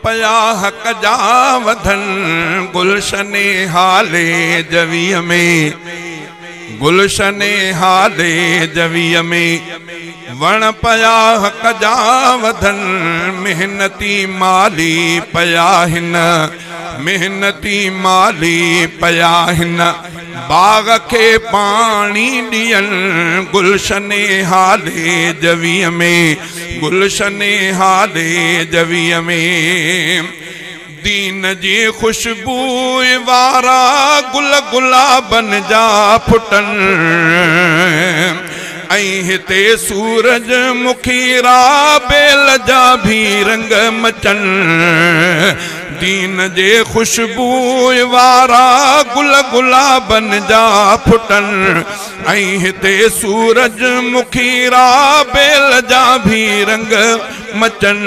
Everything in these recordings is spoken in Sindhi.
پيا حق جا وڌن، گلشن هالي جويءَ ۾، گلشن هالي جويءَ ۾، وڻ پيا حق جا وڌن، محنتي مالي پيا هن، محنتي مالي پيا هن، باغ کي پاڻي ڏين، گلشن هالي جويءَ ۾، گلشن هالي جويءَ ۾، دين جي خوشبو وارا گل گلابن جا ڦٽن، ۽ هتي سورج مکيرا بيل جا به رنگ مچن، دين جي خوشبو وارا گل گلابن جا ڦٽن، ۽ هتي سورج مکيرا بيل جا به رنگ مچن،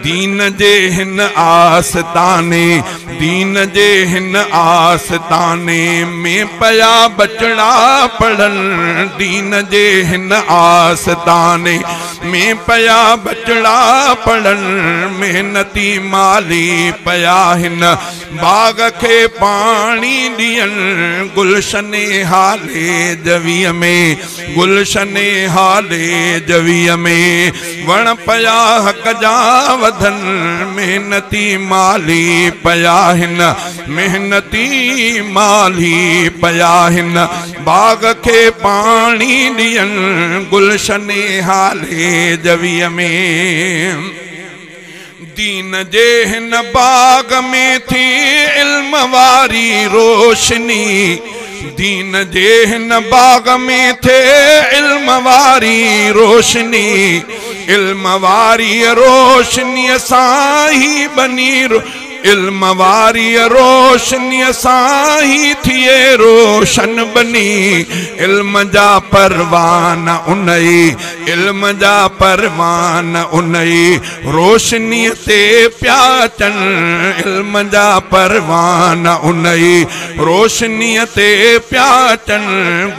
دين جي هن آستاني، دين جي هن آستاني ۾ پيا بچڙا پڙهن، دين جي هن آستاني ۾ پيا بچڙا پڙهن، محنتي مالي پيا هن باغ کي پاڻي ڏين، گلشن هالي جويءَ ۾، گلشن هالي جويءَ ۾، وڻ پيا حق جا وڌن، محنتي مالي پيا هن، محنتي مالي پيا هن، باغ کي پاڻي ڏين، گلشن هالي جويءَ ۾، دين جي هن باغ ۾ ٿي علم واري روشني، دين جي هن باغ ۾ ٿئي علم واري روشني، علم واري روشنيءَ سان ئي بني، علم واري روشنيءَ سان ئي ٿئي روشن بني، علم جا پروان ان ئي، علم جا پروان ان ئي روشنيءَ تي پيا اچن، علم جا پروان ان ئي روشنيءَ تي پيا اچن،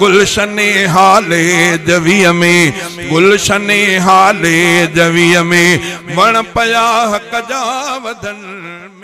گلشن هالي جويءَ ۾، گلشن هالي جويءَ ۾، وڻ پيا حق جا وڌن۔